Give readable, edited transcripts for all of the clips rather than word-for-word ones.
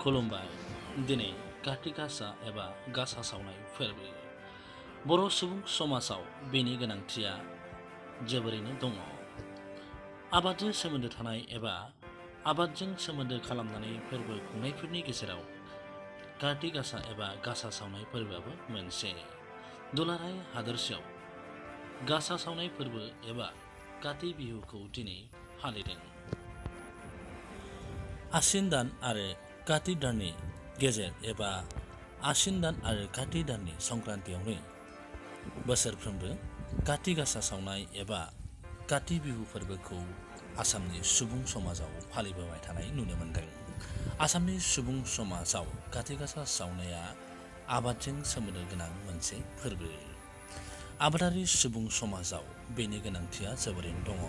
खुलुमबाय। दिनै काति गासा एबा गासा सावनाय फोरबो। बर' सुबुं समाजाव बेनि गोनांथिया जोबोरैनो दङ। आबादजों सोमोन्दो थानाय एबा आबादजों सोमोन्दो खालामनानै फोरबो खुंनायफोरनि गेजेराव काति गासा एबा गासा सावनाय फोरबोआबो मोनसे। दुलाराय हादोरसायाव गासा सावनाय फोरबो एबा काति बिहुखौ दिनै फालिदों। आसिन दान आरो काति दाननि गेजेर एबा आसिन दान आरो काति दाननि संक्रान्तियावनो बोसोरफ्रोमबो काति गासा सावनाय एबा काति बिहु फोरबोखौ आसामनि सुबुं समाजाव फालिबोबाय थानाय नुनो मोनदों। आसामनि सुबुं समाजाव काति गासा सावनाया आबादजों सोमोन्दो गोनां मोनसे फोरबो। आबादारि सुबुं समाजाव बेनि गोनांथिया जोबोरैनो दङ।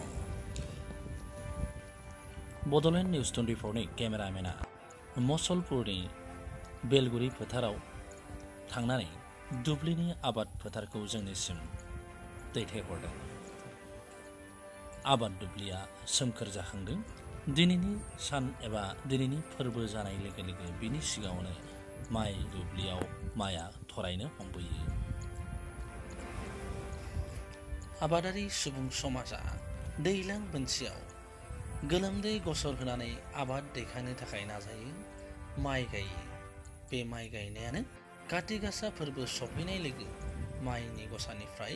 बड'लेण्ड निउज 24नि केमेरामेना मसलपुरनि बेलगुरि फोथाराव थांनानै दुब्लिनि आबाद फोथारखौ जोंनिसिम दैथायहरदों। आबाद दुब्लिया सोमखोर जाखांदों। दिनैनि सान एबा दिनैनि फोरबो जानाय लोगो लोगो बिनि सिगाङावनो माइ दुब्लियाव माइआ थरायनो हमबोयो। आबादारि सुबुं समाजा दैज्लां मोनसेयाव गोलोमदै गसर होनानै आबाद दैखांनो थाखाय नाजायो, माइ गायो। बे माइ गायनायानो काति गासा फोरबो सफैनाय लोगो माइनि गसानिफ्राय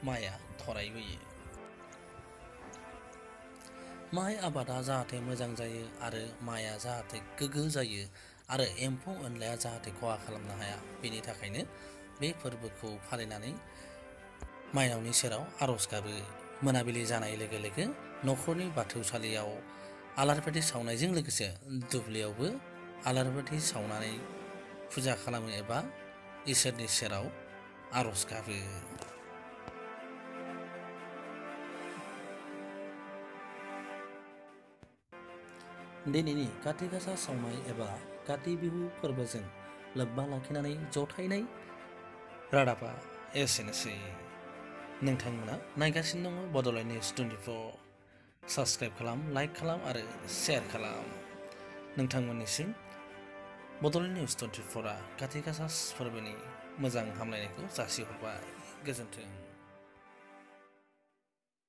माइआ थरायबोयो। माइ आबादा जाहाथे मोजां जायो आरो माइआ जाहाथे गोग्गो जायो आरो एम्फौ एनलाया जाहाथे खहा खालामनो हाया, बेनि थाखायनो बे फोरबोखौ फालिनानै माइनावनि सेराव आर'ज गाबो। मोनाबिलि जानाय लोगो लोगो न'खरनि बाथौसालियाव आलारि बाथि सावनायजों लोगोसे दुब्लियावबो आलारि बाथि सावनानै फुजा खालामो एबा इसोरनि सेराव आर'ज गाबो। दिनैनि काति गासा सावनाय एबा काति बिहु फोरबोजों लोब्बा लाखिनानै जथायनाय रादाबा एसेनोसै। नोंथांमोना नायगासिनो दङ बड'लेण्ड निउज 24। साबस्क्राइब खालाम, लाइक खालाम आरो शेयार खालाम। नोंथांमोननिसिम बड'लेण्ड निउज 24आ काति गासा फोरबोनि मोजां हामलायनायखौ जासिहरबाय। गोजोन्थों।